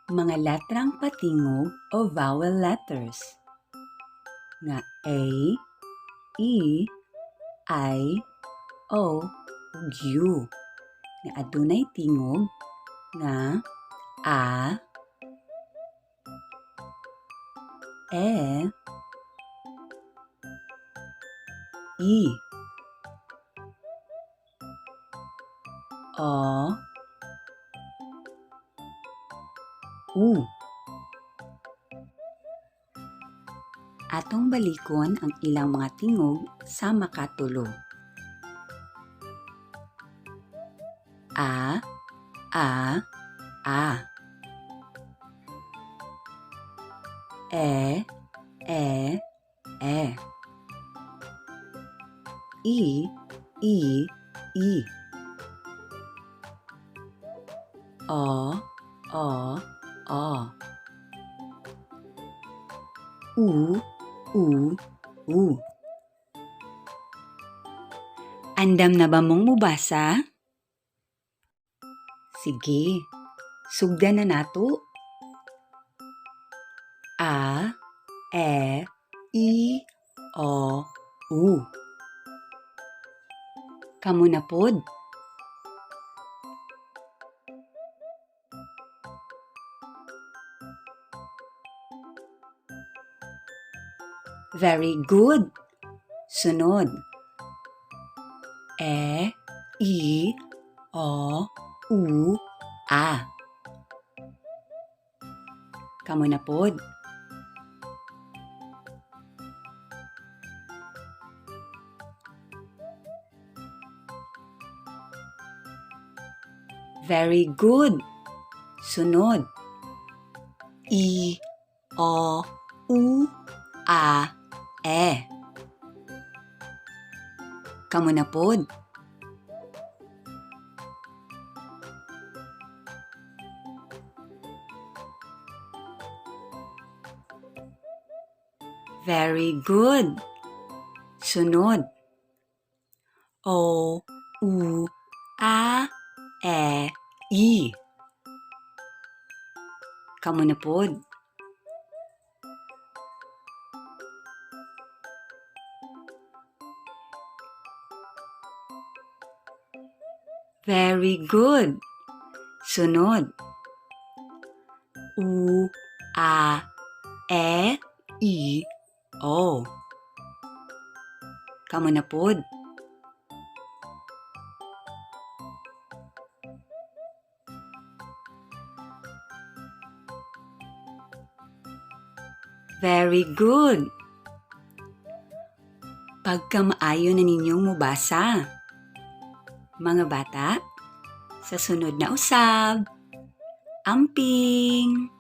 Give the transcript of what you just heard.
Mga letrang patingog o vowel letters nga A, E, I, O, ug U nga adunay tingog nga A, E, I, O, U. Atong balikon ang ilang mga tingog sa makatulo. A, A, A. E, E, E. I, I, I. O, O, O. U, U, U. Andam na ba mong mubasa? Sige, sugdan na nato. A, E, I, O, U. Kamo na pod. Very good. Sunod. E, I, O, U, A. Kamo na pod. Very good. Sunod. I, O, U, A, E. Kamo na pod. Very good. Sunod. O, U, A, E, I. Kamo na pod. Very good. Sunod. U, A, E, I, O. Kamo na pod. Very good. Pagkamaayo na ninyong mubasa. Mga bata, sa sunod na usab, amping!